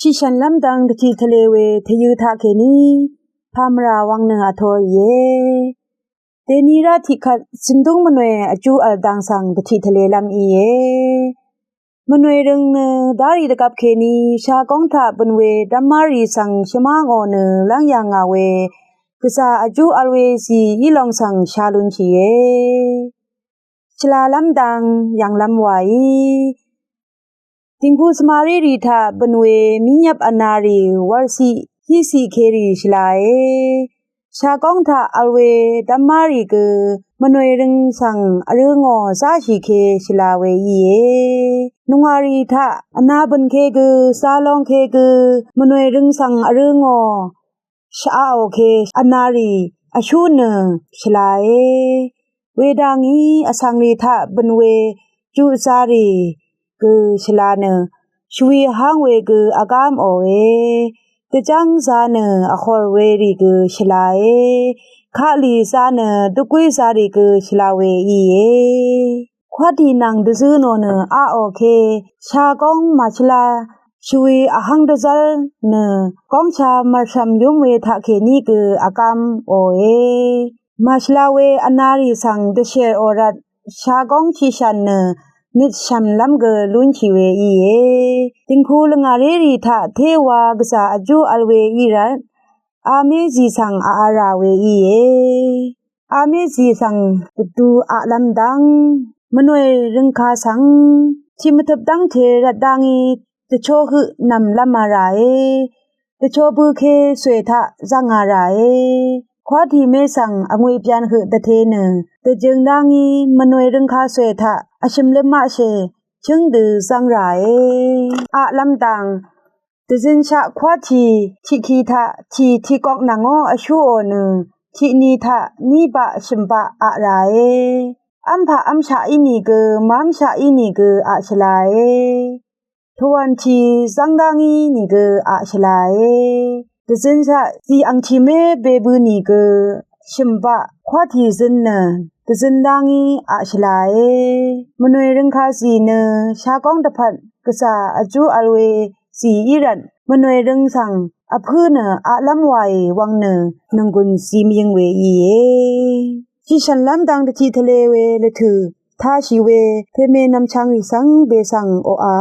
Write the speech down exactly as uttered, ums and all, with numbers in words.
Chiqshànlv́m dang dvtiq tvle we tvyø̄ taqkèní pàmvrà wvng nø vtō íe. Dèni rá tiqkvt zø̀ndúng mvnòe vjú v̀l dang svng dvtiq tvlelv́m íe. Mvnòe røng nø dárì dvgvp kèní shagóng taq bø̀n we dv́márì svng shvmá ngò nø lv́ng yà ngà we gvzà vjú v̀l we zì í long svng sha lunshìe. Shvlalv́m dang yv̀nglv́m wàí. Dìngku svmarírì taq bø̀n we mínyvp vnarì wv̄lciq híciq kērì shvlae. Shagóng taq vl we dv́márì gø mvnòe røng svng vrø̄ ngò záshì kē shvla we íe. Nungwàrì taq vna bø̀n kē gø, zalong kē gø, mvnòe røng svng vrø̄ ngò shvaqò kē vnarì vshú nø shvlae. Wedangí vsvngrì taq bø̀n we juqzarì gø shvla nø shvwi vháng we gø vgám òe. Dvjv́ng za nø vhòr werì gø shvlae. Kaqlì za nø dvgwí zarì gø shvla we íe. Kwátì nvng dvzø̄ nò nø aqò kē shagóng màshvla shvwi vháng dvzv́r nø góngsha mv̀rshv̀m yúm we taqkèní gø vgám òe. Màshvla we vnarì svng dvshèr ò rvt shagóng chiqshàn nø nøtshv̀mlv́m gø lúnshì we íe. Dìngku lvngàrérì taq téwa gvzà vjú vl we í rvt amé zì svng aqvrà we íe. Amé zì svng dvdu aqlv́m dang mvnòe røngka svng tiq mvtøp dv́ngte rvt dangí dvchó høq nv̀mlv́m a ràe. Dvchó bø̄ kē svè taq zv́ngā ràe. Kwátì mé svng vngwepyan høq dvte nø dvjøng dangí mvnòe røngka svè taq vshø̀mløp maqshè chǿngdø zv́ng ràe. Aqlv́m dang dvzønshaq kwátì tiqki taq tì tiqgok nvngó vshúò nø tiqni taq ní baq shø̀mbaq aq ràe. V́mpaq v́mshaq í nìgø mv́mshaq í nìgø aq shvlae. Tòwàntì zv́ngdáng í nìgø aq shvlae. Dvzønshaq zì angtì mé bebø nìgø shø̀mbaq kwátì zøn nø dvzøn dáng í aq shvlae. Mvnòe røngka zì nø shagóng dvpvt gvzà vjú vl we zì í rvt mvnòe røng svng vpǿ nø aqlv́m wàì wvng nø nònggùn zimyøng we íe. Tiqshv̀nlv́m dang dvtiq tvle we lvtø̀ tashì we peme nvmchvngrì svng besvng oqà.